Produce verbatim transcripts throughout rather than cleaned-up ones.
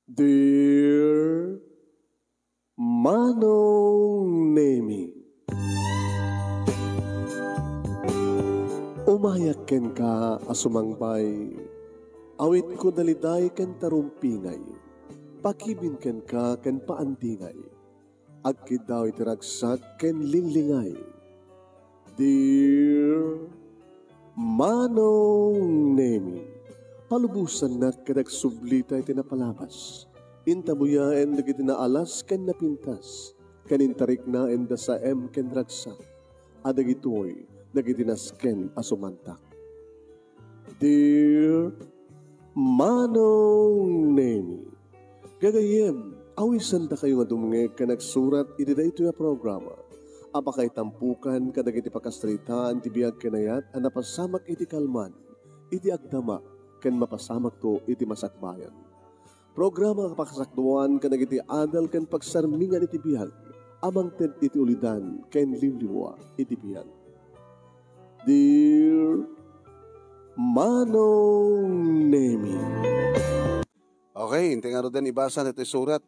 Dear Manong Nemi, umayak kenka a sumangbay, awitko daliday ken tarumpingay, pakibin kenka ken paandingay, agkiddaw iti ragsak ken linglingay. Dear Manong Nemi, palubosannak ket agsublita iti napalabas. Intabuyaen dagiti naalas ken napintas, ken intariknaen da saem ken ragsak, a dagitoy dagiti nasken a sumantak. Dear Manong Nemi, gagayyem, awisendakayo nga dumngeg ken agsurat iti daytoy a programa a pakaitampokan kadagiti pakasaritaan ti biag ken ayat a napasamak iti kalman, iti agdama, ken mapasamakto iti masakbayan. Programa a pakasakduan kadagiti adal ken pagsarmingan iti biag a mangted iti ulidan ken liwliwa iti biag. Dear Manong Nemi. Okay, intay ngaruden ibasa daytoy surat.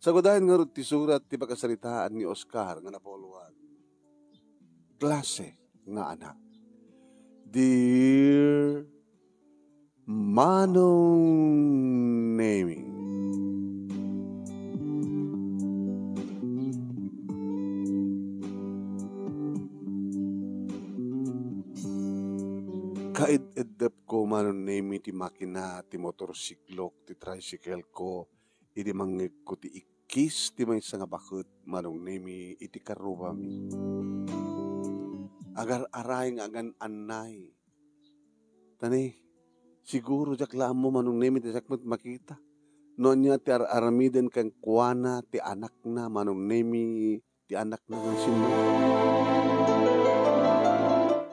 Sagudayen ngarud ti surat ti pakasaritaan ni Oscar nga napuluan. Klase nga anak. Dear Manong Nemi. Kaed-eddepko, Manong Nemi, ti makina, ti motorsiklok, ti tricycle ko, idi mangngegko ti ikkis ti maysa nga baket, Manong Nemi, iti karrubami. Agar-aray nga agan-annay. Tani, siguro diak la ammo, Manong Nemi, ta diak met makita. No ania ti ar-aramiden kenkuana ti anakna, Manong Nemi, ti anakna nga simrek.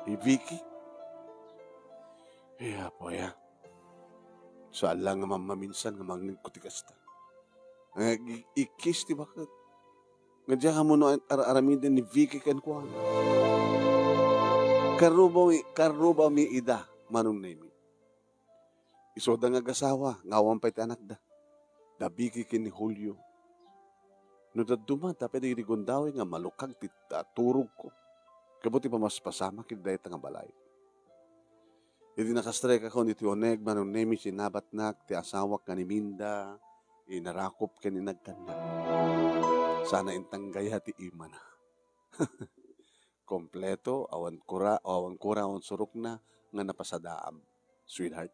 Hi Vicky. Ay, Apo, ya. Saan la nga mammaminsan nga mangngegko ti kasta. Nga i-, ikkis ti baket. Nga diak ammo no ar-aramiden ni Vicky kenkuana. Karrubami, karrubami ida, Manong Nemi. Isuda nga agasawa, nga awan pay ti anakda. Da Vicky ken ni Julio. No dadduma, tapno dagiti gundaway nga malukag ti, ah, turogko. Gapu ti pamaspasamak iti dayta nga balay. Idi nakastrekakon iti uneg, Manong Nemi, sinabatnak ti asawak nga ni Minda, inarakop ken inagkannak. Sana intang gaya ti imana. Kompleto, awan kura, awan kura, awan surokna, nga napasadaam. Sweetheart,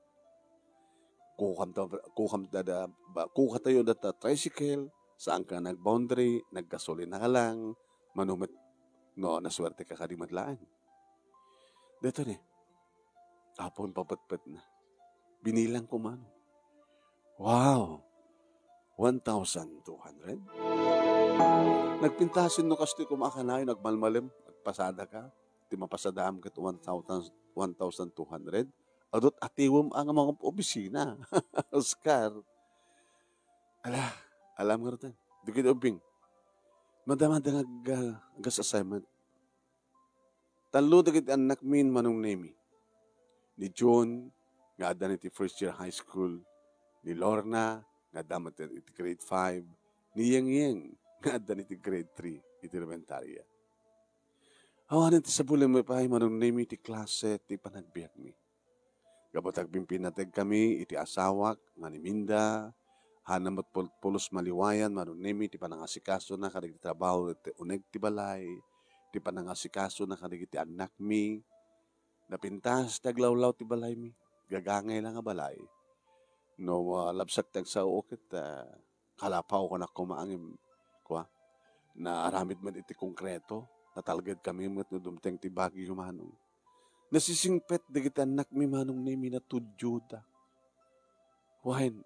kukam ta, kukam ta da, ba, kukatayo data tricycle, saan ka nag-boundary, naggasolina ka lang, mano met, no, naswerte ka kadi met laeng. Dito ni, apon papetpet na. Binilang ko man. Wow! One thousand two hundred? Nagpintasin no kastoy kumakanayon, nagmalmalem, nagpasada ka, ti mapasadaam ket one thousand, one thousand two hundred? Adut atiwem a nga mga opisina. Oscar. Ala, alam nga rutan. Dikit ubing. Madama da nga ag-, gas assignment. Tallo dagiti annakmi, Manong Nemi. Ni June, nga adda iti first year high school. Ni Lorna, nga adda met iti grade five. Ni Yeng Yeng, nga adda iti grade three iti elementarya. Awanen ti sabulem pay, Manong Nemi, ti klase ti panagbiagmi. Gapu ta agpinpinateg kami iti asawak nga ni Minda, haanna met pul-, pulos maliwayan, Manong Nemi, ti panangasikasona kadagiti trabaho ti uneg ti balay, ti panangasikasona kadagiti annakmi. Napintas ti aglawlaw ti balaymi. Gagangay la nga balay. No, ah, labsak ti agsao ket, ah, kalapaw kano koma ngem, kua, naaramid met iti konkreto. Natalged kami met no dumteng ti bagyo, Manong. Nasisingpet dagiti annakmi, Manong Nemi, natudioda. Wen,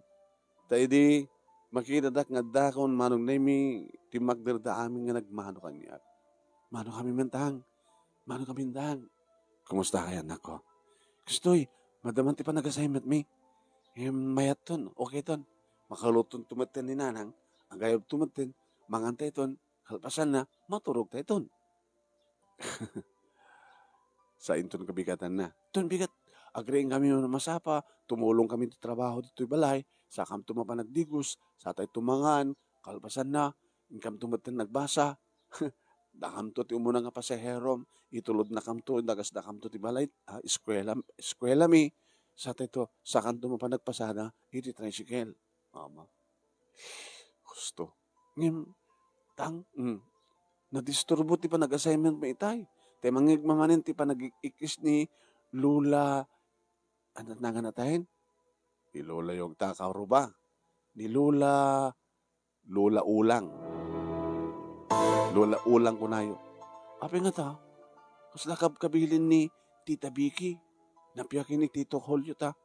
ta idi makidadak nga addakon, Manong Nemi, ti magdarda amin nga nagmano kaniak. Mano kami mentang? Mano kami mentang? Kumusta kay, anakko? Kastoy, madaman ti panag-assignment mi. Em, mayatton, okayton. Makaluton tumetten ni Nanang, agayobto metten, mangantayton, kalpasanna, maturogtayton. Sainton kabigatanna. Ton bigat, agriing kami no masapa, tumulong kami ti trabaho ditoy balay, Sakamto mapan nagdigos, satayto mangan, kalpasanna, inkamto metten nagbasa. Dakamto ti umuna nga pasaherom, itulodnakamto, dagasdakamto ti balay, ah, eskuela, eskuelami. Satayto, sakanto mapan nagpasada iti tricycle. Ama. Husto. Ngem, tang, mm, nadisturbo ti panag-assignment mo itay. Tay mangngegma manen ti panagik-ikkis ni Lola, ano nga natayen? Ni Lola Yog ta karuba. Ni Lola, Lola Ulang. Lola Ulang kunayo. Apay ngata, kasla kabkabilin ni Tita Vicky. Napia ken ni Tito Julio ta.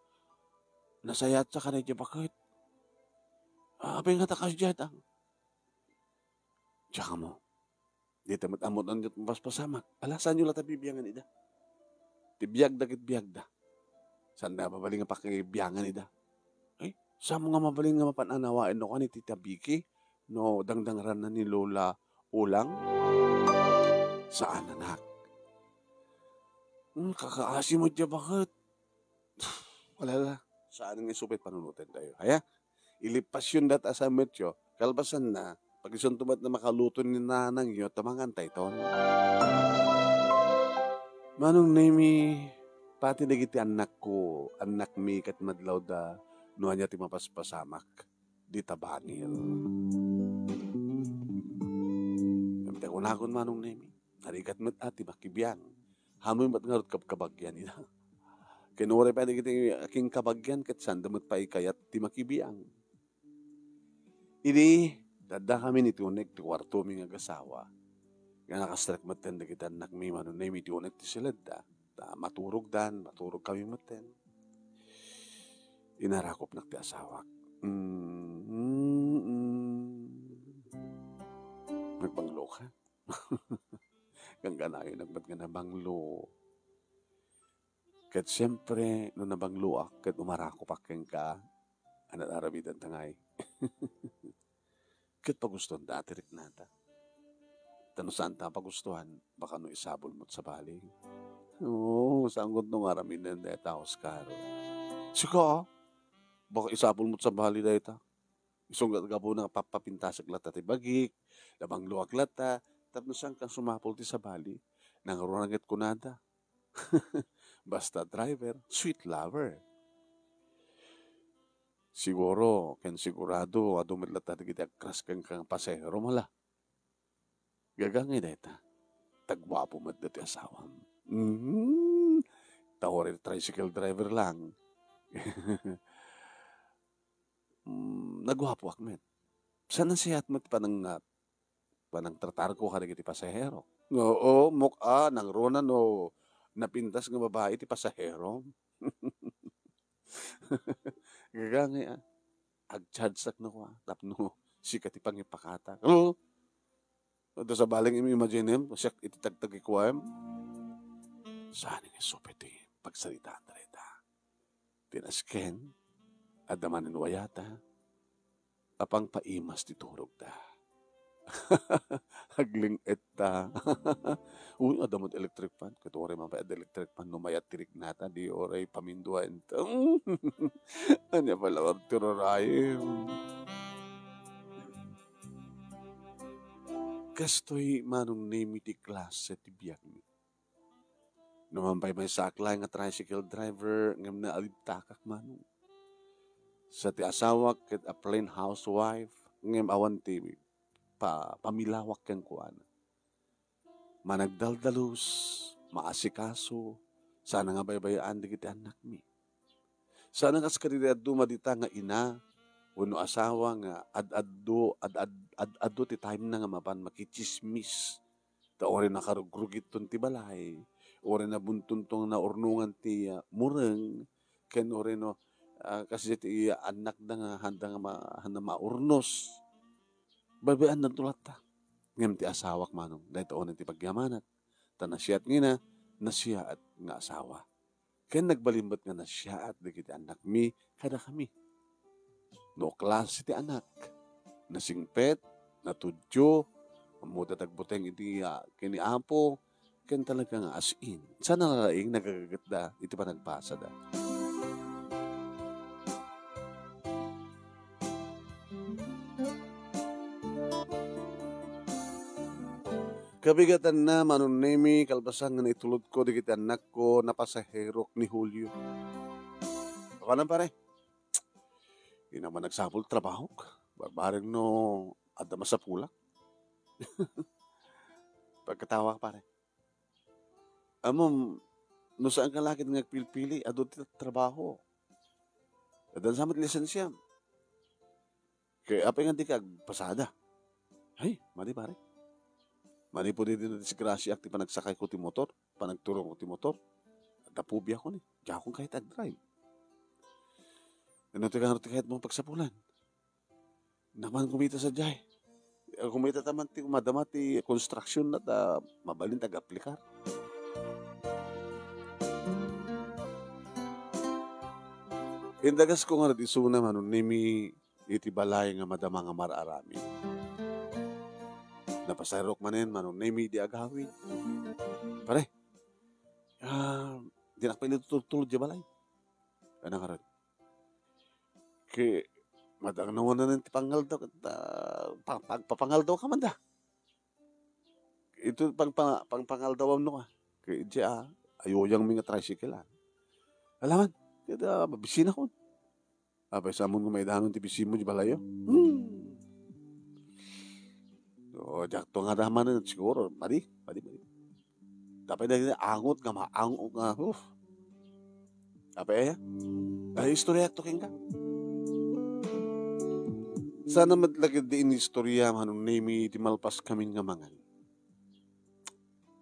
Nasayatsa ka na diay baket. Ah, apay ngata kasdiay ta. Diak ammo. Dita met ammoan diay mapaspasamak. Ala, saanyo la ta bibiangan ida? Ti biagda ket biagda. Saanda mabalin nga pakibiangan ida. Ay, saanmo nga mabalin nga mapan-anawaen no kua ni Tita Vicky no dangdangranna ni Lola Ulang? Saan, anak. Hmm, kakaasi met diay baket. Ala, ala. Saan nga isu pay panunoten tayo. Aya? Ilipasyon dat assignmentyo. Kalpasanna, pag-isunto met nga makaluto ni nanangyo, ta mangantayton. Manong Nemi, pati dagiti annakko, annakmi ket madlawda, no ania ti mapaspasamak, dita bangir. Ngem ti kunakon, Manong Nemi, narigat met a ti makibiang. Ammom met ngarud kabkabagian ida. Ken uray pay dagiti akinkabagian ket saanda met pay kayat ti makibiang. Idi, daddakami ni Tunek ti kuartomi nga agasawa. Nga nakastrek metten dagiti annakmi, Manong Nemi, ti unek ti siledda. Ta maturogdan, maturogkami metten. Inarakopnak ti asawak. Mm, mm, mm. Nagbangloka? Gangganayonnak met nga nabanglo. Ket siempre, no nabangloak ket umarakopak kenka, ania ti aramidenta ngay? Ket pagustuanda ti riknata. Ta no saanta pagustuan, baka no isabol met sabali. Oo, saan gayam no nga aramiden dayta, Oscar. Sika, baka isabol met sabali dayta. Isu nga gapuna nga pappapintasek latta ti bagik, nabangloak latta, tapno saanka sumapul ti sabali. Nangruna ket kunada, basta driver, sweet lover. Siguro, ken sigurado, adu met latta dagiti agkras kenka nga pasahero, mala. Gagangay dayta. Ta guapo met daytoy asawam. Mm. Ta uray tricycle driver lang. Mm, naguapoak met. Saan a siak met panang-, panangtratarko kadagiti pasahero. Oo, muk-, a, nangruna no napintas nga babai ti pasahero. Gagangay, a. Agchargeak no kua, tapno sika ti pangipakatak. Oo. Adu sabali nga im-imaginem, siak iti tagtagikuam. Saan nga isu pay ti pagsaritaan dayta? Ti nasken, adda manen wayata, apang paimas ti turogda. Agling-etta. Uy, adda met electric fan. Ket uray man pay adda electric fan, no mayat ti riknata, di uray paminduaenta. Ania pay laeng ti ruraem? Kastoy, Manong Nemi, ti klase ti biagmi. No man pay maysaak laeng nga tricycle driver, ngem naalibtakak, Manong. Sa ti asawak ket a plain housewife, ngem awan ti pa-, pamilawak kenkuana. Managdaldalus, maasikaso, saan nga baybay-an dagiti annakmi. Saan a kas kadagiti dadduma dita nga ina wenno asawa nga ad-addo, ad-ad-, ad-addo ti time na nga mapan makitsismis. Ta uray nakarugrugitton ti balay, uray nabuntonto nga naurnongan ti, ah, mureng, ken uray no, ah, kas diay ti annakda nga haanda nga ma-, haanda maurnos. Baybay-annanto latta. Ngem ti asawak, Manong, dayta unay ti pagyamanak. Ta nasiat nga ina, nasiat nga asawa. Ken nagbalin met nga nasiaat dagiti annakmi kadakami. No klase ti anak, nasingpet, natudyo, ammoda ti agbuteng iti, ah, ken ni Apo, ken talaga nga as in. Saan a nalaing nagagagetda iti panagbasada. Kabigatanna, Manong Nemi, kalpasan nga naitulodko dagiti annakko, napasaherok ni Julio. Awanan, pare. Di naman nagsapul trabahok. Barbareng no adda masapulak. Pagkatawak, pare. Ammom, no saan ka la ketdi nga agpilpili, adu ti trabaho. Addan sa met lisensiam. Ket apay nga dika agpasada? Ay, madi, pare. Manipud idi nadisgrasiaak ti panagsakayko ti motor, panagturongko ti motor, adda phobia ko ni. Diakon kayat agdrive. Ano ti kano ti kayatmo pagsapulan? Naman kumita sadiay. Kumita ta man ti madama ti construction na ta mabalin ti agaplikar. Indagasko ngarud isuna, Manong Nemi, iti balay nga madama nga mar-aramid. Napasaherok manen, Manong Nemi, idi agawid. Pare, ah, dinak pay tultulod diay balay. Ano ngarud? Ket madangnawan ti pangaldaw, ket, ah, pa-, pagpapangaldawka man da. Ito pang-, pang-, pangpangaldawam no ka. Ket idiay, ah, ayuyangmi nga tricycle, ah. Alaman, ket, ah, mabisinakon. Apay, sa ammom nga maidanon ti bisimo diay balayyo? Hmm. So, diakto nga da manen, siguro, madi, madi, madi. Tapay dagiti angot nga maangot nga, uf. Apay aya? Ay, istoryaak to kenka. Sana met la ketdi inistorya, Manong Nemi, ti malpaskamin nga mangan.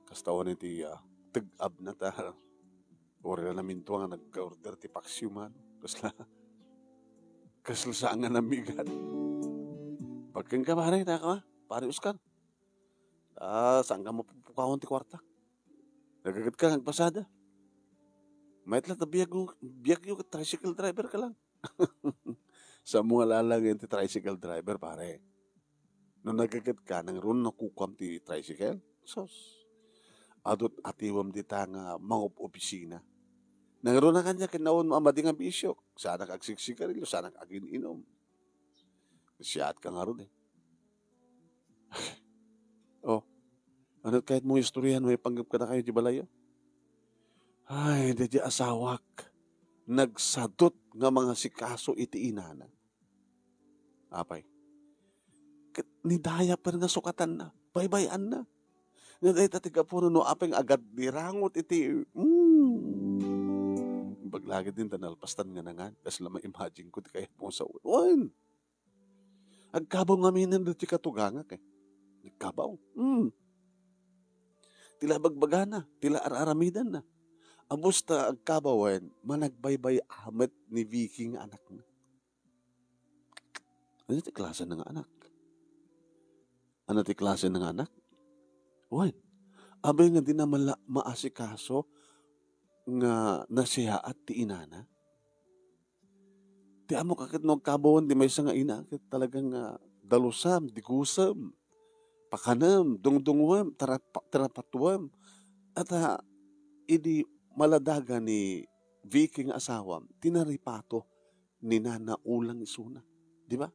Kasta wen iti, ah, teg-ab na ta. Uri la namintua nga nagka-order ti paksiw man. Kasla, kasla saan nga namigat. Pagkenka, pare, naka, pare Oscar. Ah, saan ka mapupukawan ti kuarta? Nagagetka nga agpasada. Mayat la ta biag-, biagyo ket tricycle driver ka lang. Sa mo nga lalangen ti tricycle driver, pare. No nagagetka, nangruna kukuam ti tricycle? Sus. Adut atiwam dita nga mangob-obisina. Nangruna kaniak ken nawan mo a madi nga bisio. Saanak agsigsigarilio, saanak agin-inom. Siyaat ka ngarud, eh. Oh, ano kayat mo istoryahan, maipanggep kadakayo diay balayyo? Ay, daydiay asawak, nagsadut nga mangasikaso iti inana. Apay, ket ni diaper nga sukatanna, baybay-anna. Nga dayta ti gapuna no apay nga agaddirangot iti, mm. Imbag la ketdin ta nalpastan nga nangan, kasla ma-imagine ko ti kayat mo sa wen. Agkabaw ngamin daytoy katugangak, eh. Nagkabaw. Mm. Ti la bagbagana, ti la ar-aramidanna. Abus ta agkabawen, managbaybay-a met ni Vicky nga anakna. Ano ti klase na nga anak? Ano ti klase na nga anak? Wen, abay nga di na mala-, maasikaso nga nasiaat ti inana? Ti ammok a ket no agkabawen ti maysa nga ina, ket talagang, ah, dalusem, digusem, pakanem, dungdunguem, tarap-, tarapatuem. At, ah, idi maladagan ni Vicky nga asawam, ti naripato ni Nana Ulang isuna. Di ba?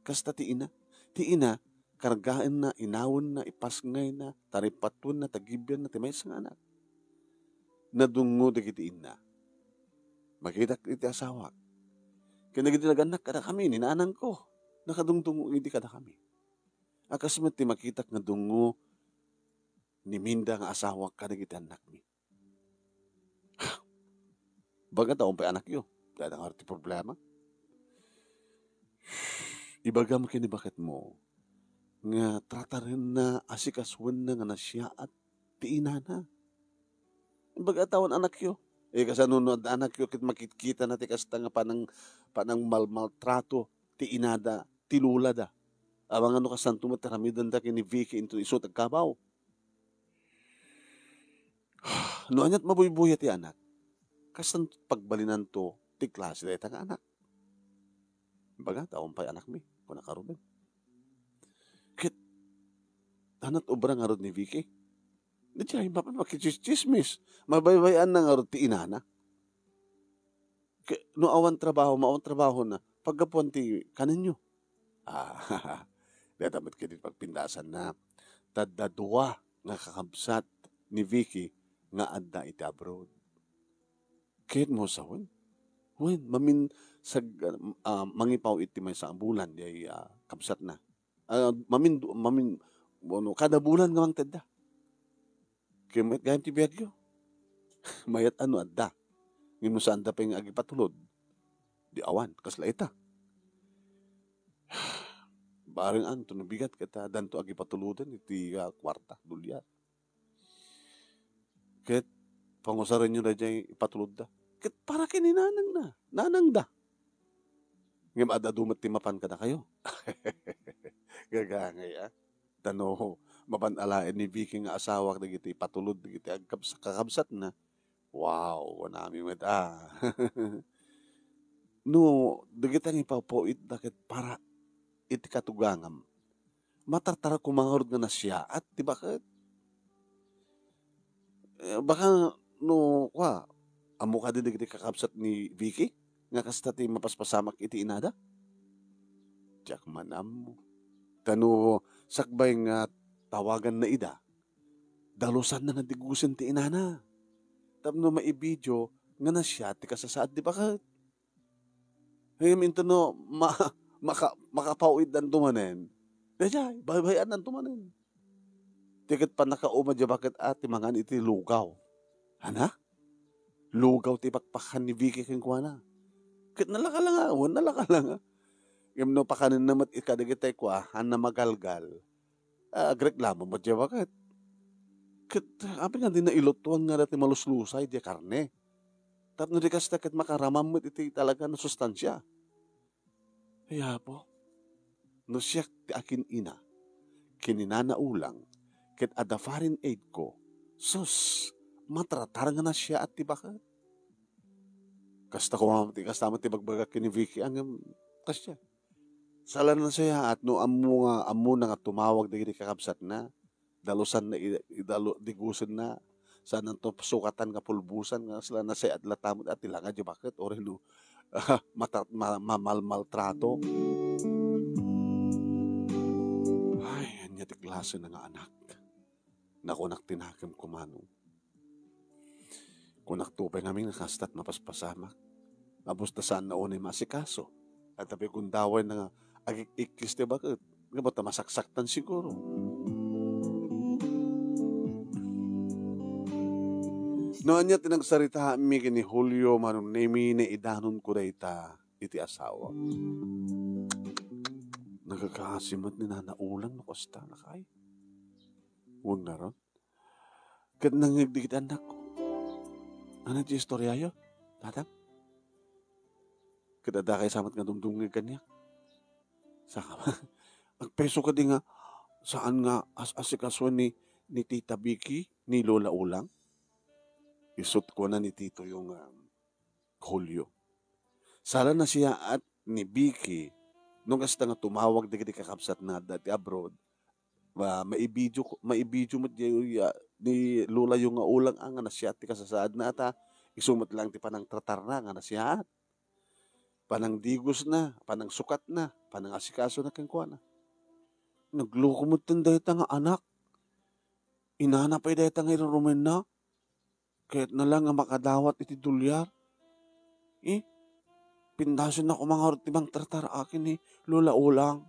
Kasta ti ina. Ti ina, kargaenna, inawenna, ipasngayna, taripatuenna, tagibianna ti maysa nga anak. Nadungngo dagiti inna. Makitak iti asawak. Ken dagiti nagannak kadakami, ni nanangko, nakadungdungngo idi kadakami. A kas met ti makitak nga dungngo ni Minda nga asawak kadagiti annakmi. Baga ta umpay anakyo. Dada nga ti problema. Ibagam ken ni baketmo nga tratarenna, asikasuenna nga nasiaat ti inana. Baga ta wen anakyo. Eh, kasano no adda anakyo ket makitkitana ti kasta nga panang-, panangmalmaltrato ti inada, ti lolada? Amangan no kasanto met ti aramidenda ken ni Vicky inton isu ti agkabaw. No aniat mabuybuya ti anak, kastan pagbalinanto ti klase dayta nga anak. Baga, ta umpay anakmi, kuna ka Ruben. Ket, anat obra ngarud ni Vicky. Di siya, mapan makitsismis. Mabaybay-an na ngarud ti inana. Ke-, no awan trabaho, maawan trabaho na, paggapuan ti kanenyo. Ah, data met ket pagpindasan na. ta adda dua nga kakabsat ni Vicky nga adda iti abroad. Ket mo sawen? Wen, mamin sag-, ah, mangipaw iti maysa a bulan, diay, ah, kabsatna. Ah, mamin-, mamin-, ano, kada bulan nga mangtedda. Ket met gayam ti biagyo. Mayat a no adda. Ngem no saanda pay nga agipatulod, di awan, kasla ita. Bareng anto no bigat ket, ah, danto agipatuloden iti, ah, kuarta, dolyar. Ket pangusarenyo daydiay ipatulodda. Ket para ken ni nanangna, nanangda. Ngem ad-adu met ti mapan kadakayo. Gagangay, ah. Ta no mapan alaen ni Vicky nga asawa dagiti ipatulod dagiti agkabs-, kakabsatna, wow, kunami met, ah. No dagiti nga ipawpaw-itda ket para iti katugangam, matartar koma ngarud nga nasiaat ti baket. Eh, baka no, kua, ammo kadi dagiti kakabsat ni Vicky nga kasta ti mapaspasamak iti inada? Diak man ammo. Ta no sakbay nga tawaganna ida, dalusanna nga digusen ti inana tapno maibidio nga nasiaat ti kasasaad ti baket. Ngem inton no ma-, maka-, makapaw-itdanto manen, daydiay, baybay-annanto manen. Ti ket pannakauma diay baket a ti mangan iti lugaw. Ana? Lugaw ti pakpakan ni Vicky kenkuana. Ket nalakalanga, wen nalakalanga. Ngem no pakanenna met kadagiti kua, a namagalgal, ah, agreklamo met diay baket. Ket apay nga dina ilutuan nga dati maluslusay diay karne? Tapno di kasta ket makaramam met iti talaga nga sustansia. Ay, Apo, no siak ti akin-ina ken ni Nana Ulang ket adda foreign aid ko, sus, matratar nga nasiaat ti baket. Kasta koma ti, kasta met ti bagbagak ken ni Vicky, ngem kasdiay. Saan a nasiaat no ammo nga, ammona nga tumawag dagiti kakabsatna, dalusanna i-, idalu-, digusenna, saannanto sukatan nga pulbosan nga kasla nasiaat latta met a ti langa diay baket, uray no, mata-, ma-, mamalmaltrato. Ay, ania ti klasena nga anak? Nakunak ti nakemko, Manong. Kunakto pay ngamin a kasta't mapaspasamak. Abus ta saanna unay maasikaso. Adda pay gundawayna nga agik-ikkis ti baket. Ngem ta masaksaktan siguro. No ania ti nagsaritaanmi ken ni Julio, Manong Nemi, naidanonko dayta iti asawak. Nagakasi met ni Nana Ulang no kasta, nakay. Wen ngarud, ket nangngeg dagiti annakko. Ania ti istoriayo, Tatang? Ket adda kay sa met nga dumdumngeg kaniak? Saka, agpeso kadi nga saan nga as-asikasuen ni, ni Tita Vicky ni Lola Ulang? Isut' kuna ni Titoyo nga Julio. Saan a nasiaat ni Vicky no kasta nga tumawag dagiti kakabsatna adda ti abroad, ma-, maibidio, maibidio met diay, ah, ni Lola yo nga Ulang a nga nasiaat ti kasasaadna, ta isu met lang ti panangtratarna nga nasiaat. Panangdigosna, panangsukatna, panangasikasona kenkuana. Nagloko metten dayta nga anak. Inana pay dayta nga irurumenna. Kayatna lang nga makadawat iti dolyar. Eh, pindasenna koma ngarud ti mangtratar akin ni Lola Ulang.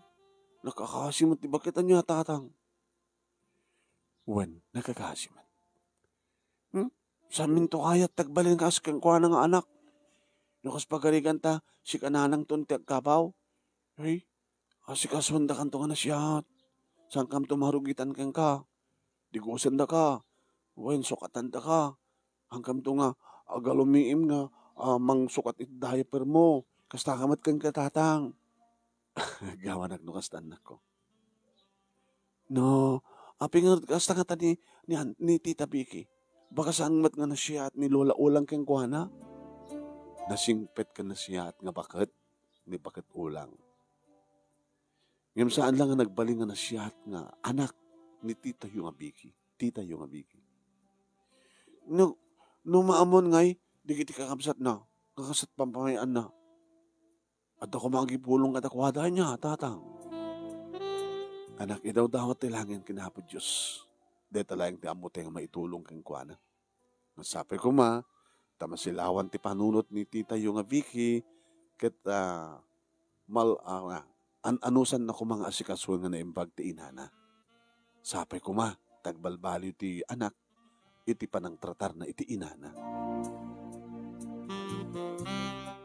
Nakakasi met ti baket, ania, Tatang? Wen, nakakasi met. Hmm? Saminto kayat ti agbalin kas kenkuana nga anak? No kas pagarigan ta, sika nanangton ti agkabaw? Ay, asikasuendakanto nga nasiat. Saankamto marugitan kenka. Digusendaka. Wen, sukatandaka. Saankamto nga agalumiim nga, ah, mangsukat iti diaper mo. Kasta ka met kenka, Tatang. Gawanak no kasta, annakko. No, apay nga kasta ngata ni, ni, ni Tita Vicky? Baka saan met nga nasiaat ni Lola Ulang kenkuana? Nasingpet ken nasiaat nga baket ni Baket Ulang. Ngem saan lang nga nagbalin nga nasiaat nga anak ni titayo nga Vicky, titayo nga Vicky. No, no maamon ngay, dagiti kakabsatna, nga kasta't pampamay-anna, adda koma agipulong kadakuada, ania, Tatang? Anak, idawdawat ti langit ken Apo Dios. Dayta laeng ti ammo ti nga maitulong kenkuana. Sapay koma, ta masilawan ti panunot ni titayo nga Vicky, ket, ah, mal-, ah, an-anusanna koma nga asikasuen nga naimbag ti inana. Sapay koma, ta agbalbaliw ti anak iti panangtratarna iti inana.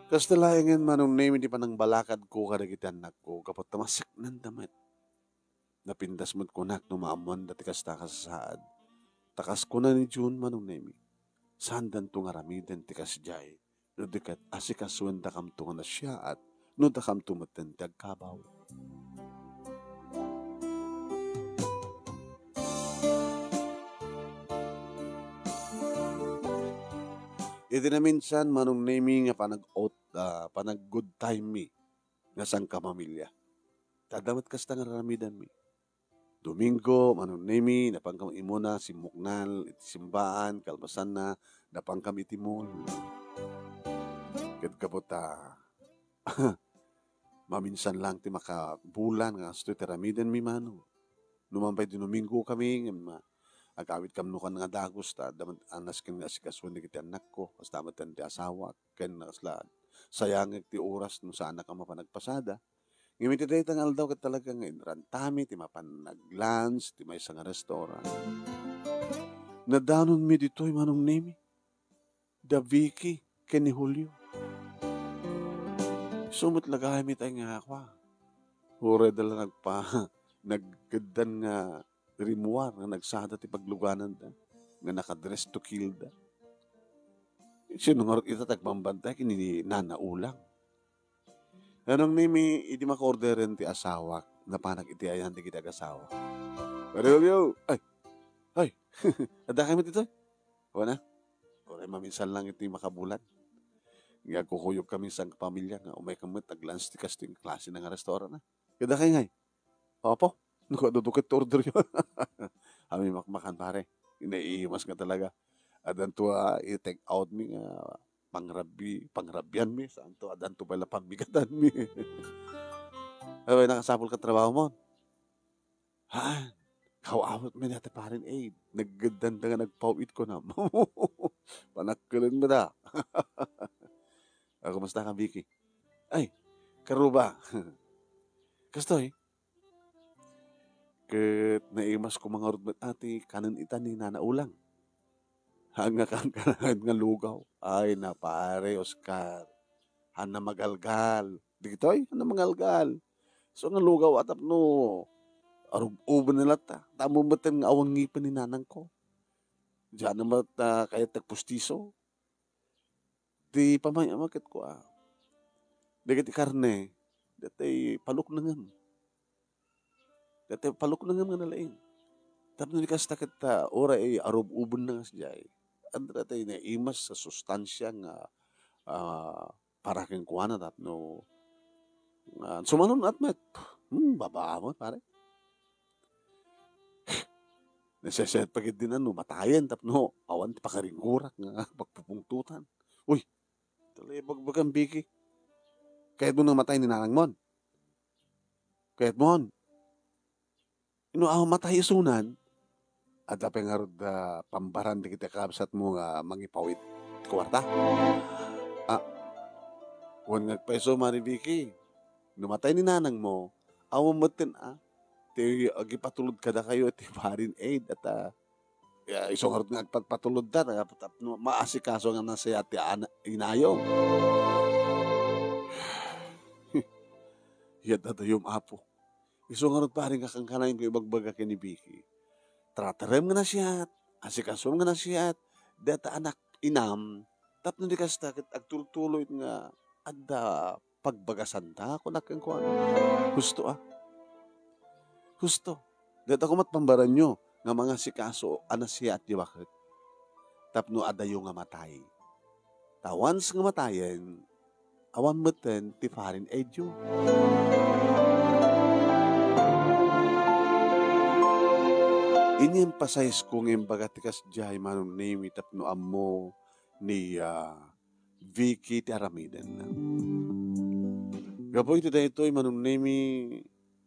Kasta laengen, Manong Nemi, ti panangbalakadko kadagiti annakko, gapu ta maseknanda met. Napintas met kunak no maammoanda ti kasta a kasasaad. Ta kas kuna ni June, Manong Nemi, saandanto nga aramiden ti kasdiay no di ket asikasuendakamto nga nasiaat no dakamto metten ti agkabaw. Iti naminsan, Manong Nemi, nga panag-, ah, panag-good time mi nga sangkapamilya. Ta adda met kasta nga raramidanmi. Domingo, Manong Nemi, napankam imuna simmuknal iti simbaan, kalpasanna, napankam iti mall. Ket gapu ta maminsan lang ti makabulan nga kastoy ti ramidenmi, Manong. Numan pay Domingo kami, ngem, ah, agawidkam nukan nga dagus, ta adda met a nasken nga asikasuen dagiti annakko, kasta met ti asawak, ken kasla sayangek ti oras no saanak a mapan agpasada. Ngem iti dayta nga aldaw ket talaga nga inrantami ti mapan nag-lunch ti maysa nga restaurant. Nadanonmi ditoy, Manong Nemi, da Vicky ken ni Julio. Isu met la gayam itay nga kua. Uray da la nagpa-, nagkeddan nga rimmuar nga nagsada ti paglugananda, nga naka-dress to kill da. Sino ngarud ita ti agbambantay ken ni Nana Ulang? Manong Nemi, idi makaorderen ti asawak, napanak iti ayan dagiti agasawak. Pare Julio, ay, ay, adda kami ditoy? Wen a, uray maminsan lang iti makabulan. Nga agkukuyogkami sangkapamilya nga umaykami met ag-lunch ti kastoy nga klase nga restaurant, a. Kadakay ngay? Apo, no kaduduket ti orderyo. Amin makmakan, pare. Naiimas nga talaga. Addanto a i-take out mi nga pangrabbi-, pangrabianmi, saanto, addanto pay la pammigatanmi. Ay, nakasapul ka trabaho mo? Haan, kaw-awat mi dati Parin Aid. Naggeddanda nga nagpaw-it kunam. Panakkelenmi da. Ah, kumusta ka, Vicky? Ay, karuba. Kastoy, ket naimas ko mangarud met ati kanen ita ni Nana Ulang. Haan nga kankanayon nga lugaw. Ay, na pare, Oscar. Haan na magalgal. Dagitoy, haan na magalgal. So, nga lugaw a tapno arub-uben na latta. Damo metten nga awan ngipen ni nanangko. Diyan na met, ah, kayat nagpustiso. Ti pamay-, amaketko, ah. Dagiti karne, dagiti paluknengem. Dagiti paluknengem nga nalaing. Tapno di kasta ket, ah, uray arub-uben na nga sadiay. Adda dagiti naimas a sustansia nga, ah, para kenkuana tapno, ah, sumanun-at met. Hmm, babaa met, pare. Naseset pa gid din ano, matayen tapno awan ti pakaringurak nga pagpupungtutan. Uy, talay bagbagan, Vicky. Kayatmo nga matay ni nanangmon? Kayatmon? No awan matay isunan, adda pay ngarud a pambaran dagiti kakabsatmo nga mangipawid ti kuarta? Ah, wen nga agpayso, Mari Vicky, no matay ni nanangmo, awan metten a ti agipatulod kadakayo iti Foreign Aid, at, ah, ya, isu ngarud nga agpatpatulodda, ta tapno maasikaso nga nasayaat ti ana-, inayo. Yat adayom, Apo. Isu ngarud, pare, nga kankanayon nga ibagbaga ken ni Vicky. Tratarem nga nasayaat, asikasom nga nasayaat, dayta anak inam, tapno di kasta ket agtultuloy nga adda pagbagasanda, kunak kenkuana. Husto, a. Husto. Dayta koma ti pambaranyo nga mangasikaso a nasayaat, di ba ket? Tapno adayo nga matay. Ta once nga matayen, awan metten ti Foreign Aid-yo. Ini-emphasize ko nga imbaga ti kasdiay, Manong Nemi, tapno ammo ni, ah, Vicky ti aramidenna. Gapu iti daytoy, Manong Nemi,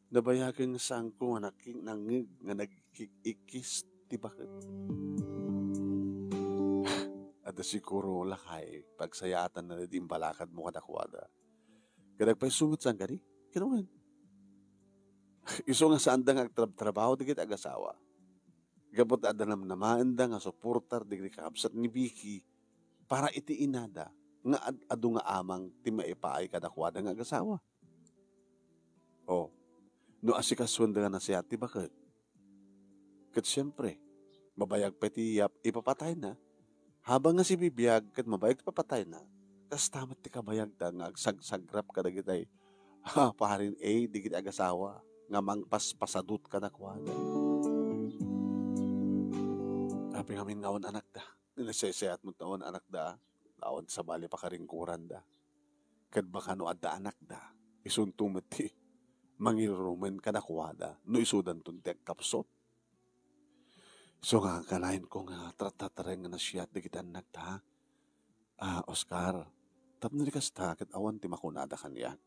Nabayagen nga saanko nga naki-, nangngeg nga nagkik-ikkis ti baket. Adda siguro lakay, pagsayaatanna daydi imbalakadmo kadakuada. Ket agpayso met saan kadi? Ket wen. Isu nga saanda nga agtrabtrabaho dagiti agasawa. Gapu ta adda namnamaenda nga suportar dagiti kakabsat ni Vicky para iti inada nga ad-, adu nga amang ti maipaay kadakuada nga agasawa. O, no asikasuenda nga nasayaat ti baket, ket siempre, mabayag pay ti yap-, ipapatayna. Habang nga sibibiag ket mabayag ti papatayna, kasta met ti kabayagda nga agsagsagrap kadagitay, ha, parin A, dagiti agasawa nga mangpaspasadut kadakuada. Apay ngamin nga awan anakda? Nasaysayat met nga awan anakda, awan sabali pakaringkuranda. Ket baka no adda anakda, isunto met ti mangirurumen kadakuada no isudanton ti agkapsut. Isu nga kanayon ko nga tartartareng nga nasayaat dagiti annakta, a, Oscar, tapno di kasta ket awan ti makunada kaniak.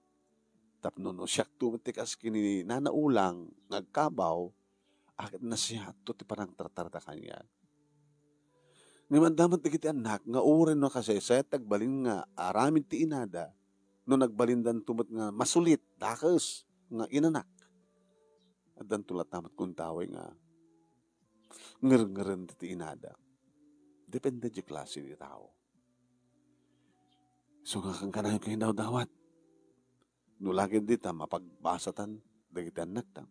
Tapno no siakto met ti kas ken ni Nana Ulang nga agkabaw, a, ket nasayaatto ti panangtartarda kaniak. Ngem adda met dagiti annak nga uray no kasaysayaat ti agbalin nga aramid ti inada, no nagbalindanto met nga masulit, dakes, nga inanak. Addanto latta met gundaway nga ngerngerenta ti inada. Depende ti klase ti tao. Isu nga kankanayon nga indawdawat. No la ket dita mapagbasatan dagiti annakta,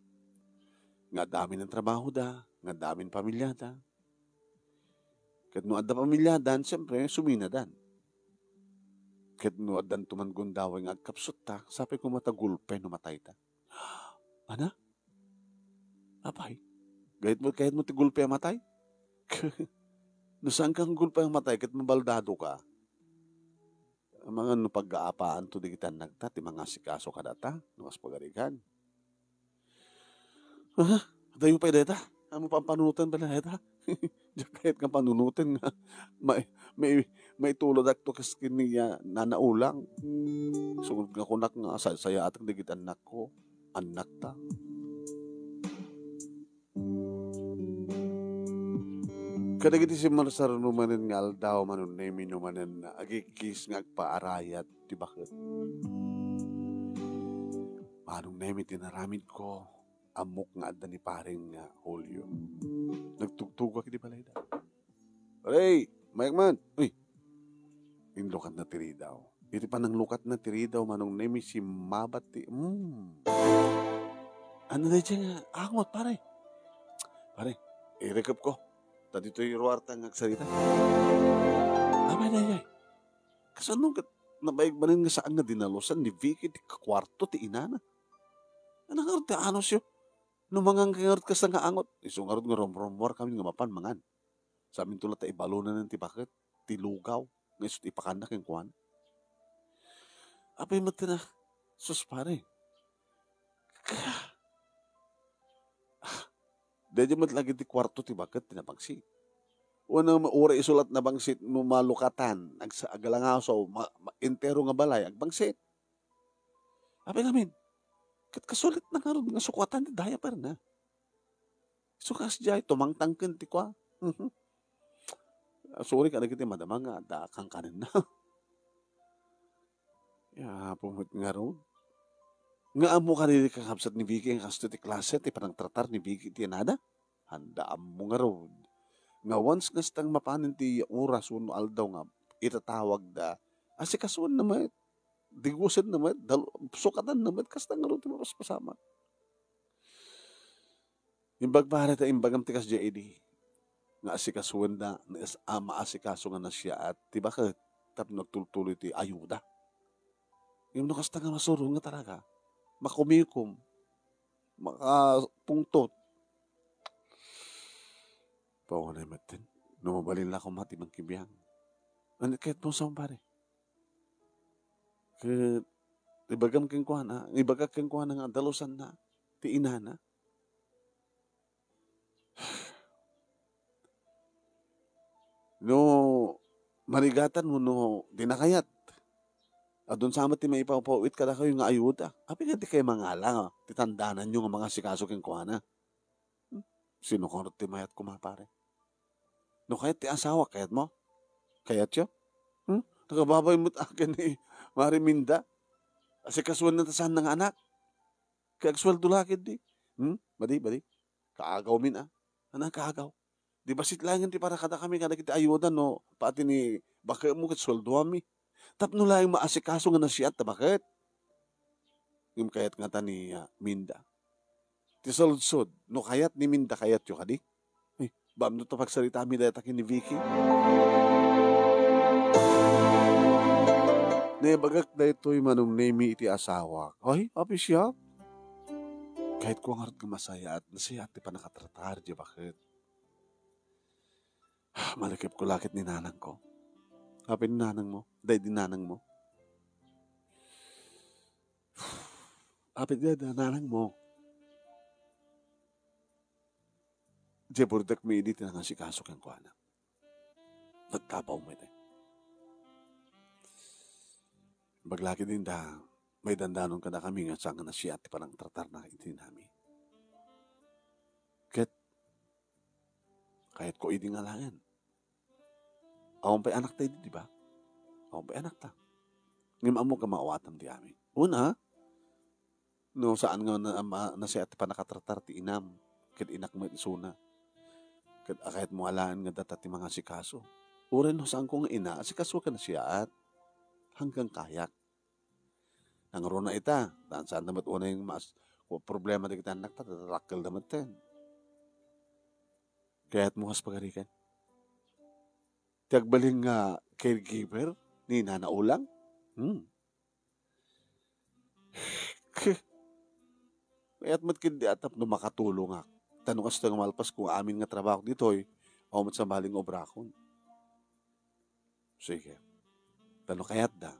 nga adda amin ti trabahoda, nga adda amin ti pamilyada. Ket no adda pamilyadan, siyempre, suminadan. Ket no addanto man gundaway nga agkapsutta, sapay koma ta gulpe no matayta. Ana? Apay, kayatmo, kayatmo ti gulpe a matay? No saanka nga gulpe a matay ket mabaldadoka, amangan no paggaapaanto dagiti annakta ti mangasikaso kadata no kas pagarigan. Ah, adayo pay dayta. Ammom pampanunoten pay dayta. Diak kayat nga panunoten nga mai-, mai-, maitulodakto kas ken ni, ah, Nana Ulang. Isu nga kunak nga saysayaatek dagiti annakko, annakta. Kadagiti simmarsar no manen nga aldaw, Manong Nemi, no manen agikkis nga agpaarayat ti baket. Manong Nemi, ti naramidko, ammok nga adda ni Pareng nga Julio. Nagtugtugak iti balayda. "Pare, mayak man." Uy, inlukatna ti ridaw. Iti pananglukatna ti ridaw, Manong Nemi, simmabat ti, mm. Ano na dyan nga angot, pare? Pare, irikep ko. Ta ditoy ruarta nga agsarita. Amay na yay. Kasano ket nabayag manen nga saan nga dinalusan ni Vicky ti kuarto ti inana? Ano nga ti anusyo? No mangan ka ngarud kasta nga angot, isu ngarud nga rumrumuar kami nga mapan mangan. Saminto latta ibalunanen ti baket, ti lugaw, nga isu ti ipakanna kenkuana. Apay met ti na, sus, pare. Kaya, ah, daydi met lagi ti kuarto ti baket ti nabangsit. Wen, uray isu latta nabangsit no malukatan, agsa-, agalangaso, ma-, ma-, entero nga balay, agbangsit. Apay ngamin, ket kasulitna ngarud nga sukatan ti diaperna. Isu kasdiay, tumangtangken ti kua. Mhm. Sorry kadagiti madama nga adda kankanenna. Ya, Apo met ngarud. Nga ammo kadagiti kakabsat ni Vicky nga kastoy ti klase ti panangtratar ni Vicky ti inada? Anda ammo ngarud. Nga once nga kasta nga mapanen ti oras wenno aldaw nga itatawagda, asikasuenna met, digusenna met, dal-, sukatanna met, kasta ngarud ti mapaspasamak. Imbag pare ta imbagam ti kasdiay idi nga asikasuenda, nga as-, a, maasikaso nga nasiaat ti baket tapno agtultuloy ti ayuda. Ngem no kasta nga masurong nga talaga, makumikom, makapungtot. Paunay metten. No mabalin la koma ti mangkibiang. Ania kayatmo sa pare? Ket ibagam kenkuana, ibagak kenkuana nga dalusanna ti inana. No marigatan wenno dina kayat, Adun sa met ti maipawpawit kadakayo nga ayuda. Apay nga dikay mangala nga ti tandananyo nga mangasikaso kenkuana? Hmm? Sino kano ti mayat koma, pare? No kayat ti asawa, kayatmo? Kayatyo? Hmm? Nakababay met akin ni Mare Minda. Asikasuenna ta saan nga anak. Kay agsueldo la ketdi. Hmm? Madi, madi. Kaagawmin, a. Anang kaagaw? Di bassit laengen ti para kadakami kadagiti ayuda no pati ni baketmo ket sueldoanmi. Tapno laeng maasikaso nga nasiat ta baket. Ngem kayat ngata ni, a, Minda. Ti saludsod, no kayat ni Minda, kayatyo kadi? Eh, bamno ta pagsaritaami dayta ken ni Vicky. Naibagak daytoy, Manong Nemi, iti asawak. Ay, apay siak? Kayatko ngarud nga masayaat, nasayaat ti pannakatratar, diay baket. Malakipko la ket ni nanangko. Apay ni nanangmo? Daydi nanangmo? Apay daydi nanangmo? Diay burdekmi idi ti nangasikaso kenkuana. Nagkabaw met, e. Baglaki dinda, maidandanon kadakami nga saan nga nasiat ti panangtratarna iti inami. Ket kayatko idi nga alaen. Awan pay anakta idi, di ba? Awan pay anakta. Ngem ammok nga maawatam ti amin. Una, no saan nga na-, ma-, nasiat ti pannakatratar ti inam, ket inak met isuna. Ket a, kayatmo alaen nga data ti mangasikaso. Uray no saanko nga ina, asikasoak a nasiaat. Hanggang kayak. Nangruna ita, ta saan met unay mas, problema dagiti annakta, ta dakkelda metten. Kayatmo kas pagarikan? Ti agbalin nga caregiver ni Nana Ulang? Hmm. Kayat met ketdi a tapno makatulongak. Ta no kastoy nga malpasko nga amin nga trabahok ditoy, awan met sabali nga obrakon. Sige. Ta no kayatda,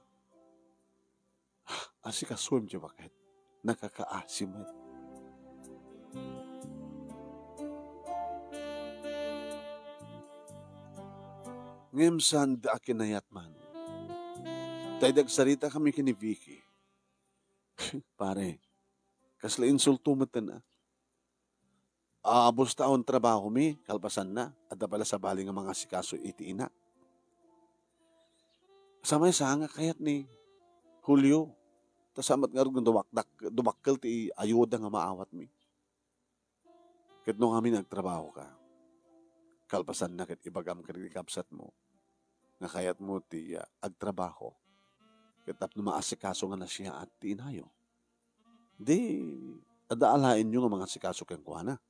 asikasuem diay baket. Nakakaasi met. Ngem saanda a kinayat man. Ta idi agsaritakami ken ni Vicky, pare, kasla insulto metten, a. A, bustaon trabahomi, kalpasanna, adda pay la sabali nga mangasikaso iti ina. Sa maysa nga kayat ni Julio, ta saan met ngarud nga dumakdak-, dumakkel ti ayuda nga maawatmi. Ket no ngamin agtrabahoka, kalpasanna ket ibagam kadagiti kabsatmo nga kayatmo ti, ah, agtrabaho ket tapno maasikaso nga nasiaat ti inayo. Di, adda alaenyo nga mangasikaso kenkuana.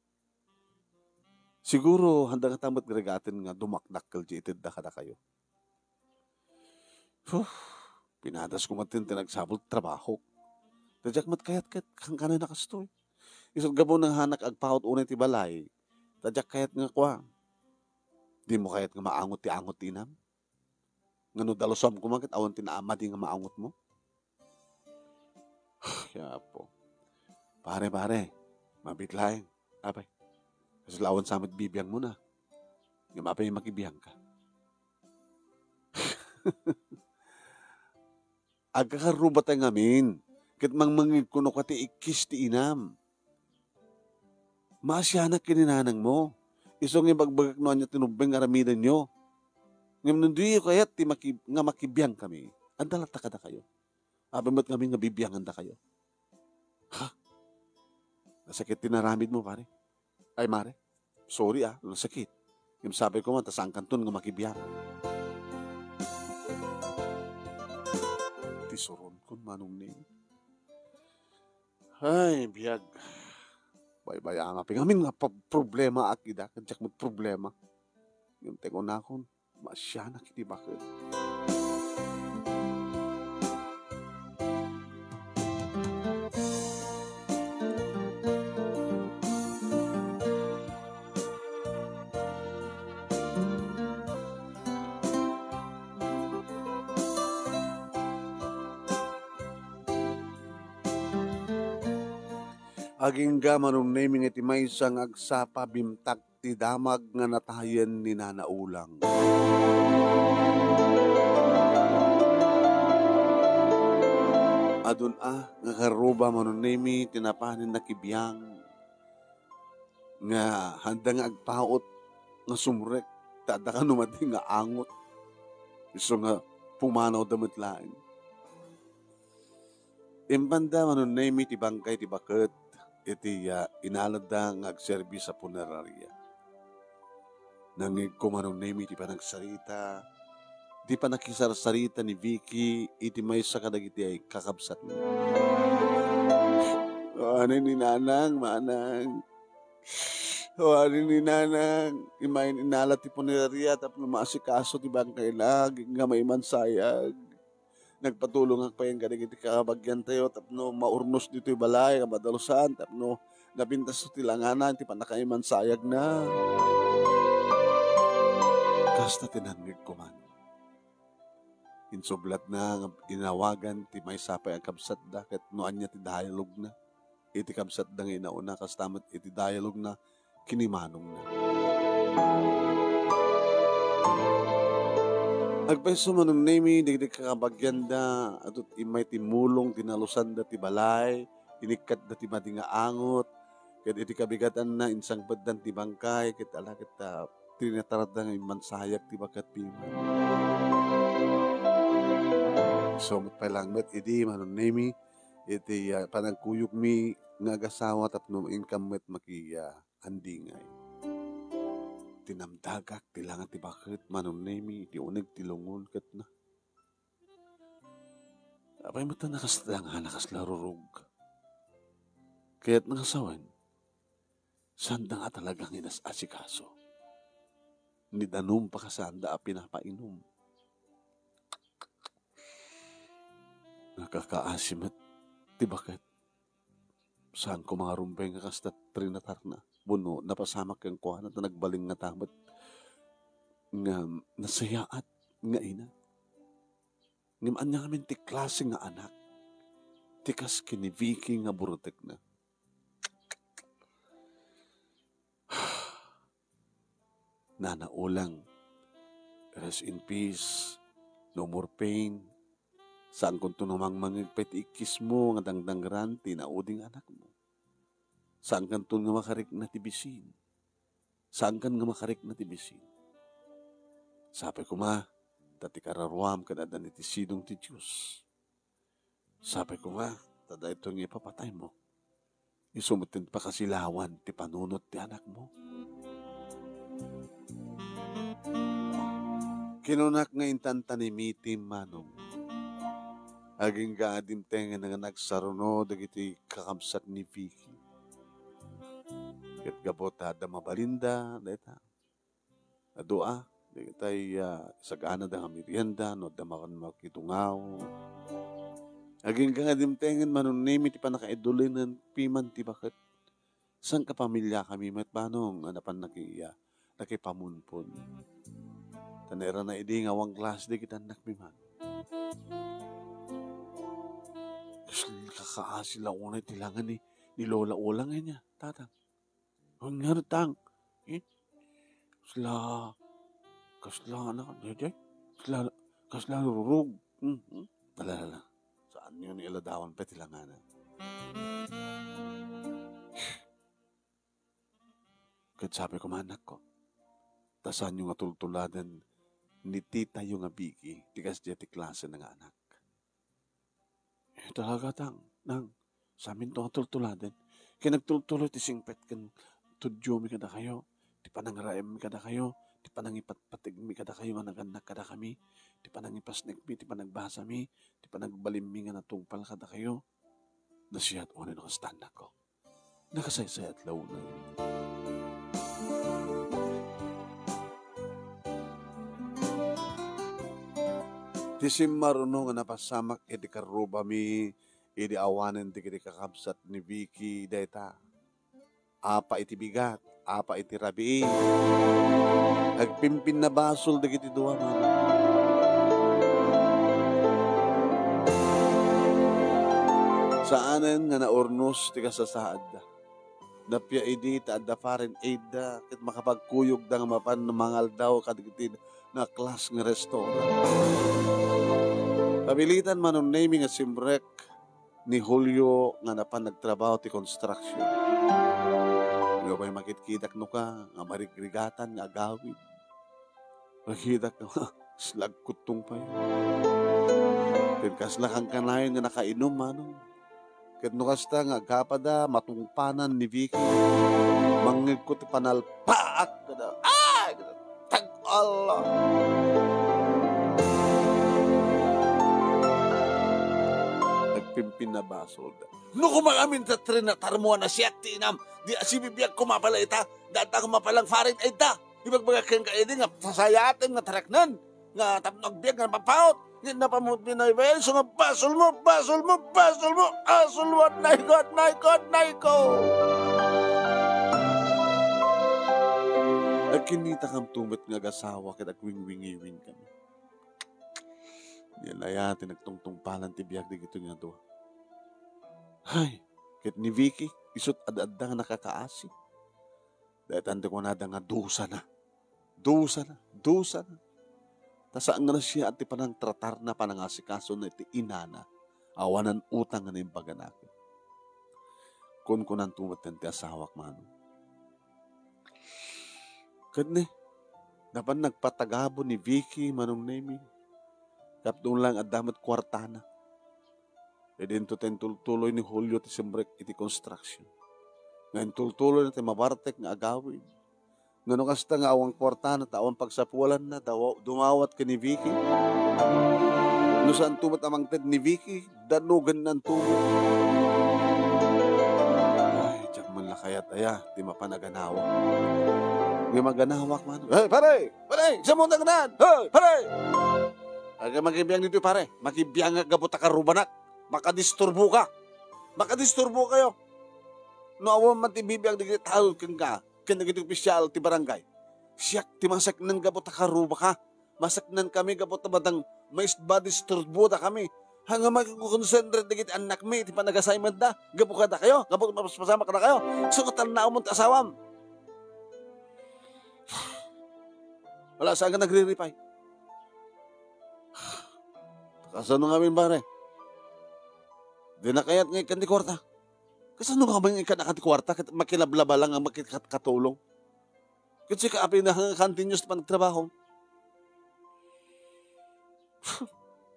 Siguro, haanda ngata met nga rigaten nga dumakdakkel diay itedda kadakayo. Huh, pinadasko met ti nagsapul ti trabahok. Ta diak met kayat ket kankanayon a kastoy. Isu gapu nga haanak agpaut unay ti balay. Ta diak kayat nga kua. Dimo kayat nga maangot ti angot ti inam? Nga no dalusam koma ket awan ti naamadi nga maangotmo? Ya Apo. Pare, pare, mabiit laeng. Apay, kasla awan sa met bibiangmona. Ngem apay makibiangka? Agkakarrubatay ngamin, ket mangmangngegko no kua ti ikkis ti inam. Maasianak ken ni nanangmo. Isu nga ibagbagak no ania ti nubbeng nga aramidenyo. Ngem no diyo kayat ti maki-, nga makibiangkami, adda latta kadakayo. Apay met ngamin nga bibiangandakayo? Ha? Nasakit ti naramidmo, pare? Ay, mare, sorry, ah, no nasakit. Ngem sapay koma ta saankanton nga makibiang. Ti suronkon, Manong Neng. Ay, biag. Baybay-am a. Ngamin nga pa-, problemaak ida, ket diak met problema. Ngem ti kunakon, maasianak iti baket. Agingga, Manong Neng, iti maysa nga agsapa, bimtak ti damag nga natayen ni Nana Ulang. Adun a nga karruba, Manong Nemi, ti napanen nakibiang nga handa nga agpaut nga sumrek ta adda kano madi nga angot. Isu nga pumanawda met laeng. Impanda, Manong Nemi, ti bangkay ti baket iti, ah, inaladda nga agserbi sa punerarya. Nangngegko, Manong Nemi, ti panagsarita, ti panakisarsarita ni Vicky iti maysa kadagiti ay kakabsatna. Awanen ni Nanang, Manang. Awanen ni Nanang. Immay inala ti punerarya tapno maasikaso ti bangkayna, agingga maimansayag. Nagpatulongak pay kadagiti kabagiantayo tapno maurnos ditoy balay a madalusan tapno napintasto ti langana iti pannakaimansayagna. Kasta ti nangngegko man. Insublatna nga inawagan ti maysa pay a kabsatda ket no ania ti dialogna iti kabsatda nga inauna, kasta met iti dialogna ken ni manongna. Agpayso, Manong Nemi, dagiti kakabagianda, adut immay timmulong, dinalusanda ti balay, inikkatda ti madi nga angot, ket iti kabigatanna, insangpetdan ti bangkay, ket ala ket, ah, trinatarda nga immansayag ti baket piman. Isu met pay laeng met idi, Manong Nemi, iti, ah, panagkuyogmi nga agasawa tapno inkam met maki-, ah, andingay. Tinamdagak ti langa ti baket, Manong Nemi, iti uneg ti lungon ket na. Apay met a nakasla nga nakasla rurog. Kayat nga sawen, saanda nga talaga nga inas-asikaso. Ni danum pakasaanda a pinapainom. Nakakaasi met ti baket. Saan ko mangarumbeng nga kasta trinatarna. Wenno, napasamak kenkuana ta nagbalin nga tamet nga nasayaat nga ina. Ngem ania ngamin ti klase nga anak ti kas ken ni Vicky nga burutekna? Nana Ulang, rest in peace. No more pain. Saankonto nga mangmangeg pay ti ikkismo nga dangdangran ti nauding anakmo. Saankanton nga makarikna ti bisin. Saankan nga makarikna ti bisin. Sapay koma, ta ti kararuam ket addan iti sidong ti Dios. Sapay koma, ta daytoy nga ipapataymo, isu met ti pakasilawan ti panunot ti anakmo. Kinunak nga intan ta ni Miti, Manong. Agingga a dimtengen nga nagsaruno dagiti kakabsat ni Vicky. Ket gapu ta adda mabalinda, dayta. Adu a, dagitay, ah, saganada nga merienda, no adda makan makidungaw. Agingga nga dimtengen, Manong Nemi, ti pannakaidulinen piman ti baket. Saan kapamiliakami met, Manong, a napan naki-, ah, nakipamunpon. Ta nairana idi nga awan klase dagiti annakmi man. Kas-, kakaasi la unay ti langa ni, ni Lola Ulang, ania, Tatang. Wen ngarud, Tang. Eh? Kasla, kasla, anak, daydiay? Kasla, kasla rurog. Hmm, hmm. Ala, ala. Saanyo nga iladawan pay ti langana. Ket sapay koma, anakko, ta saanyo nga tultuladen ni titayo nga Vicky ti kasdiay ti klasena nga anak. Eh, talaga, Tang, Nang, saminto nga tultuladen. Ket nagtultuloy ti singpet ken tudiomi kadakayo, ti panangraemmi kadakayo, ti panangipatpategmi kadakayo nga nagannak kadakami, ti panangipasnekmi, ti panagbasami, ti panagbalinmi nga natungpal kadakayo. Nasayaat unay no kasta, annakko. Nakasaysayat la unay. Ti simmaruno nga napasamak iti karrubami idi awanen dagiti kakabsat ni Vicky dayta. Apa iti bigat, apa iti rabii. Agpimpinnabasol dagiti dua, Manong. Saanen nga naurnos ti kasasaadda. Nappiya idi ta adda foreign aid da, ket makapagkuyogda nga mapan mangaldaw kadagiti naklas nga restaurant. Kapilitan, Manong Nemi, nga simrek ni Julio nga napan nagtrabaho ti construction. Nga pay makitkitak no ka nga marigrigatan nga agawid. Nakitak nga slagkuttong pay. Ken kasla kankanayon nga nakainum, manong. Ket no kasta nga agkapada, matungpanan ni Vicky. Mangngegko ti panalpaak kada. Ah! Kada. Tag Allah! Nagpimpinabasol da. No kumangamin ta trinatarmo a nasiak ti inam, di asibibiag ko mapala ita, data ko mapalang farid ay da. Ibagbaga ken ka idi nga sasayaten nga tareknan, nga tapno agbiag nga napapaut, nga napamut binaybayan, so nga basol mo, basol mo, basol mo, asol mo, nay ko, nay ko, nay ko. Agkinita kam tumet nga agasawa ket agwingwingiwing kami. Nilayat ti nagtungtungpalan ti biag dagitoy nga dua. Hay, ket ni Vicky, isut' ad-adda nga nakakaasi. Daytan ti kunada nga dusana. Dusana, dusana. Ta saan nga nasiyaat ti panangtratarna, panangasikasona iti inana. Awanan utang nga naimbagana ket. Kunkunanto met ti asawak, manong. Ket ni, napan nagpatagabo ni Vicky, Manong Nemi. Tapno lang adda met kuartana. Idinto ta intultuloy ni Julio ti simrek iti construction. Nga intultuloyna ti mabartek nga agawid. Nga no kasta nga awan kuartana ta awan pagsapualanna, dawa-, dumawat ken ni Vicky. No saanto met a mangted ni Vicky, danogennanto met. Ay, diak man la kayat aya ti mapan a ganawa. Nga maganawak man. Hey, pare! Pare! Saan mo nagnan? Hey, pare! Aga makibiang dito, pare. Makibiangak gapu ta karubanak. Makadisturbo ka. Makadisturbo kayo. No awan man ti bibiag dagiti tao kenka, ken dagiti opisyal ti barangay. Siak ti masaknan gapu ta karubaka. Masaknan kami gapu ta madang maisba disturbo da kami. Hanga makikonsentrat dagiti annakmi iti panag-assignment da. Gapu kada kayo, gapu mapaspasamak kada kayo. So, katalnaw mo ti asawam. Wala saan nga nagriripay. Kasano ngamin, pare? Di na kayat nga ikkan ti kwarta. Kasano ngamin nga ikkan ti kwarta? Ket makilablaba lang ang makikatulong. Ket sika, apay na nga continuous ti panagtrabaho.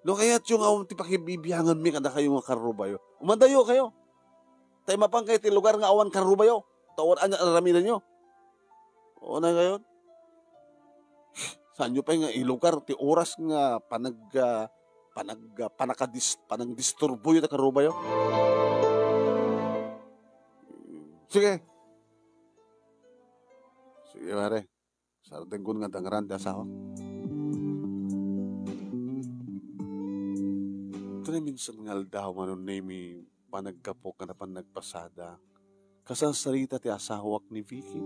No kayatyo nga awan ti pakibibianganmi kada kayo nga karrubayo. Umadayo kayo. Tay mapan kayo ti lugar nga awan karrubayo. Ta awan anya aramidenyo. O na kayo. Saanyo pay nga ilugar ti oras nga panag-, ah, panag-, ah, panakadis-, panagdisturboyo ta karrubayo? Sige. Sige, pare. Sardenko nga dangran ti asawa. Iti minsan nga aldaw, Manong Nemi, panaggapu nga napan nagpasada, kasarsarita ti asawak ni Vicky.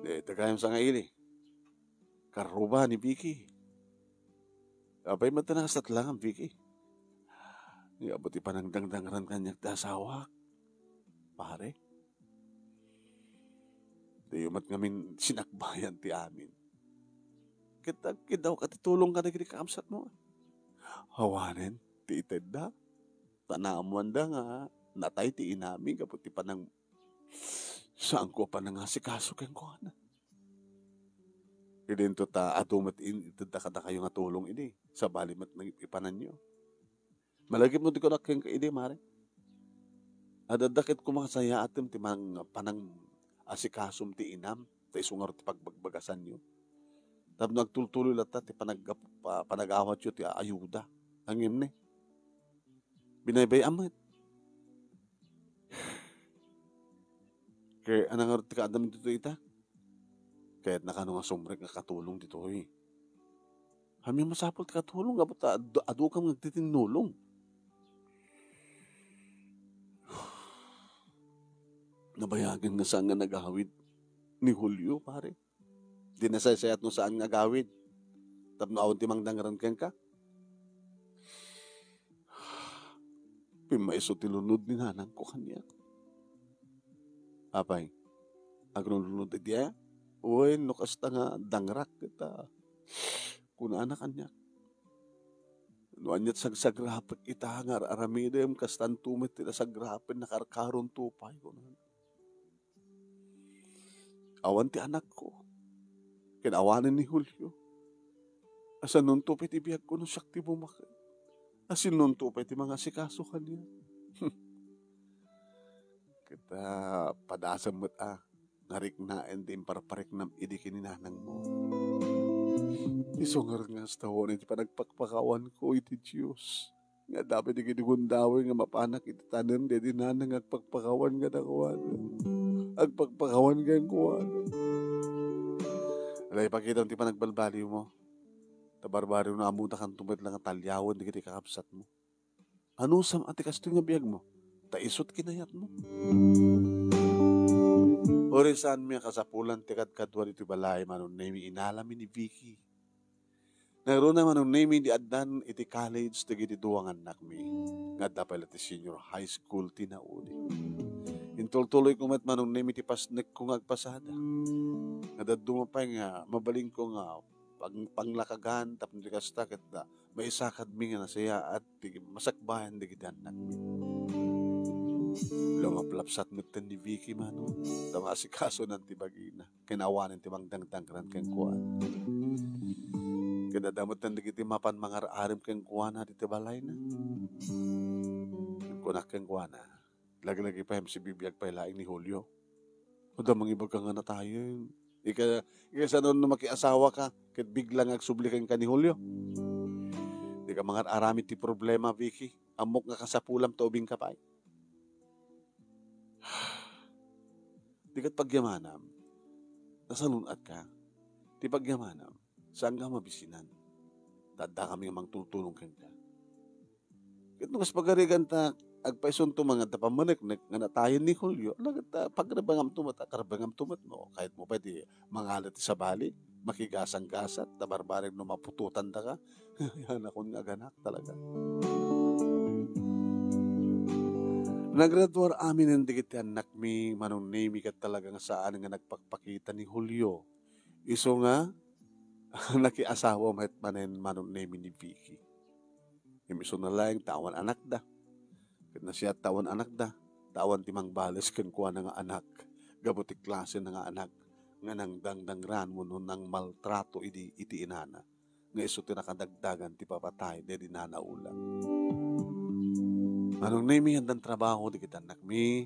Eh, tagayam sa nga ili. Karuba ni Vicky. Apay met ta nakasatlangan, Vicky. Nga apo ti panagdangdangran kaniak ti asawak. Pare. Diyo met ngamin sinakbayan ti amin. Ket agkidawka ti tulong kadagiti kakabsatmo. Awanen ti itedda. Ta naamuanda nga natay ti inami gapu ti panang-, saanko a panangasikaso kenkuana. Idinto ta adu met in-, itedda kadakayo nga tulong idi. Sabali met nang ipananyo. Malagip no di ko nakkenka idi, mare. Adda ket kumasayaatem ti mang-, panang-asikasom ti inam, ta isu ngarud ti pagbagbagasanyo. Tapno agtultuloy latta ti panag-, pa-, panagawatyo ti ayuda. Ngem ne, binaybay-am met. Ket ania ngarud ti kaadam ditoy ita? Ket nakano nga sumrek nga katulong ditoy? Ania masapul ti katulong gapu ta adu-, adukam nga agtitinnulong. Nabayagen nga saan nga nagawid ni Julio, pare. Di nasaysayat no saan nga agawid. Tapno awan ti mangdangran kenka. Pimmaiso ti lunod ni nanangko kaniak. Apay, aglunlunod iti aya? Wen, no kasta nga dangrak ket, ah, kunana kaniak, No ania't sagsagrapek ita nga ar-aramidem, kastanto met ti nasagrapen nakarkaron to pay, kunana. Awan ti anakko. Ken awanen ni Julio. Asanonto pay ti biagko no siak ti bumaket? Asinonto pay ti mangasikaso kaniak? Ket, ah, padasem met a, nga riknaen ti imparpariknam idi ken ni nanangmo. Isu ngarud nga kasta wen iti panagpakpakawanko iti Dios. Nga adda pay dagiti gundaway nga mapanak iti tanem daydi nana nga agpakpakawan kadakuada. Agpakpakawan kenkuana. Ala, ipakitam ti panagbalbaliwmo. Ta barbariw no ammotakanto met la nga taliawen dagiti kakabsatmo. Anusam a ti kastoy nga biagmo? Ta isu ti kinayatmo. Uray saanmi a kasapulan ti kadkaduan iti balay, Manong Nemi, inalami ni Vicky. Nangruna, Manong Nemi, idi addan iti college dagiti dua nga annakmi nga adda pay la ti senior high school ti naudi. Intultuloyko met, Manong Nemi, ti pasnekko nga agpasada. Nga dadduma pay nga mabalinko nga pang-, panglakagan tapno di kasta ket, ah, maisakadmi nga nasayaat ti masakbayan dagiti annakmi. Lumaplapsat metten ni Vicky, Manong, ta maasikasonan ti bagina. Ken awanen ti mangdangdangran kenkuana. Ket adda metten dagiti mapan mangar-arem kenkuana ditoy balayna. Kunak kenkuana, "Lagilagi pay, sibibiag pay laeng ni Julio. Adda mangibaga nga natayen. Ika, ika saan no makiasawaka, ket bigla nga agsubli kenka ni Julio? Dika mangar-aramid ti problema, Vicky. Ammok nga kasapulam ta ubingka pay." Di ket pagyamanam, nasalun-atka. Ti pagyamanam, saanka a mabisinan. Ta addakami nga mangtultulong kenka. Ket no kas pagarigan ta, agpaisunto man nga adda pammaneknek nga natayen ni Julio, ala ket, ah, pagrebengamto met, ah, karebengamto met no kayatmo pay ti mangalat ti sabali, makigasanggasat, ta barbarek no maputotandaka. Yan akon nga aganak talaga. Nagraduar aminen dagiti annakmi, Manong Nemi, ket talaga nga saan nga nagpakpakita ni Julio. Isu nga nakiasawa met manen, Manong Nemi, ni Vicky. Ngem isuna laeng ta awan anakda. Ket nasayaat ta awan anakda, ta awan ti mangbales kenkuana nga anak, gapu ti klasena nga anak nga nangdangdangran wenno nangmaltrato idi iti inana, nga isu ti nakadagdagan ti papatay daydi nana ula. Manong Nemi, addan trabaho dagiti annakmi,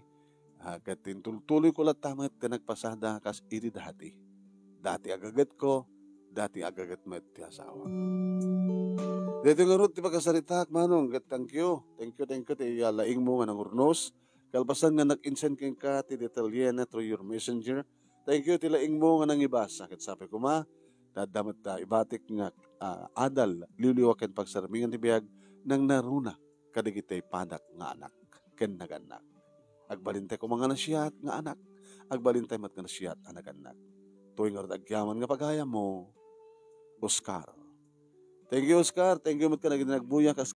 ah, ket intultuloyko latta met ti nagpasada kas idi dati. Dati agagetko, dati agaget met ti asawa. Daytoy ngarud ti pakasaritaak, Manong, ket thank you. Thank you, thank you ti, ah, laingmo nga nangurnos. Kalpasan nga nag-insend kenka ti detalyena through your messenger. Thank you ti laingmo nga nangibasa. Ket sapay koma, ta adda met ta ibatik nga, ah, adal, liwliwa ken pagsarmingan ti biag, nangnaruna kadagiti padak nga anak ken nagannak. Agbalintay koma nga nasiat nga anak, agbalintay met nga nasiat a nagannak. Toy ngarud agyaman nga pagayammo, Oscar. Thank you, Oscar. Thank you met kadagiti nagbuya kas